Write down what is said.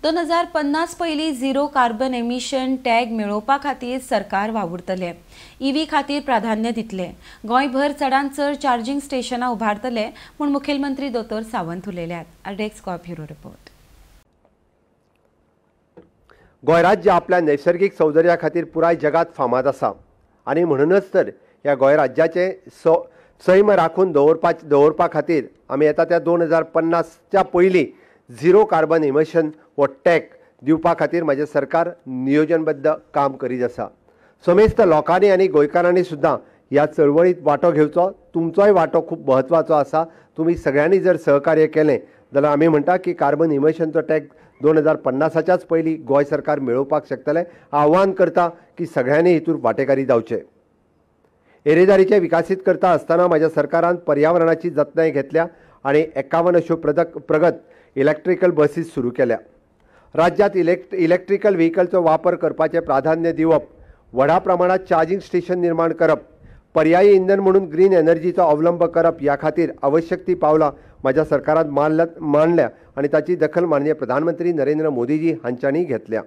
2050 पयलीं zero carbon emission tag मेळोवपा खातीर सरकार वावुरतले. ईव्ही खातीर प्राधान्य दितले. गोंयभर चडांत चड चार्जिंग स्टेशनां उबारतले म्हूण मुखेलमंत्री दोतोर सावंत उलयल्यात. Desk Goa bureau report. Goem राज्य आपल्या नैसर्गीक सौंदर्या खातीर पुराय जगात फामाद आसा आनी म्हणूनच तर ह्या गोंय राज्याचें सैम राखून दवरपा खातीर आमी येता त्या 2050च्या पयलीं झिरो कार्बन इमिशन हो टॅग दिवपा खातीर म्हाजें सरकार नियोजनबद्ध काम करीत आसा. समेस्त लोकांनी आनी गोंयकारांनी सुद्दां ह्या चळवळींत वांटो घेवचो. तुमचोय वांटो खूब म्हत्वाचो आसा. तुमी सगळ्यांनी जर सहकार्य केलें जाल्यार आमी म्हणटा की कार्बन इमिशनचो टॅग 2050च्याच पयलीं गोंय सरकार मेळोवपाक शकतलें. आव्हान करता की सगळ्यांनी हितूर वांटेकारी जावचें. येरेदारीचें विकासीत करता आसतना म्हाज्या सरकारान पर्यावरणाची जतनाय घेतल्या आनी 51 अश्यो प्रगत इलेक्ट्रिकल बसीस सुरू केल्या. राज्यांत इलेक्ट्रिकल व्हेकलचो वापर करपाचें प्राधान्य दिवप, व्हडा प्रमाणांत चार्जिंग स्टेशन निर्माण करप, पर्यायी इंधन म्हणून ग्रीन एनर्जीचो अवलंब करप ह्या खातीर आवश्यक ती पावलां म्हाज्या सरकारान मांडल्या आनी ताची दखल माननीय प्रधानमंत्री नरेंद्र मोदीजी हांच्यांनी घेतल्या.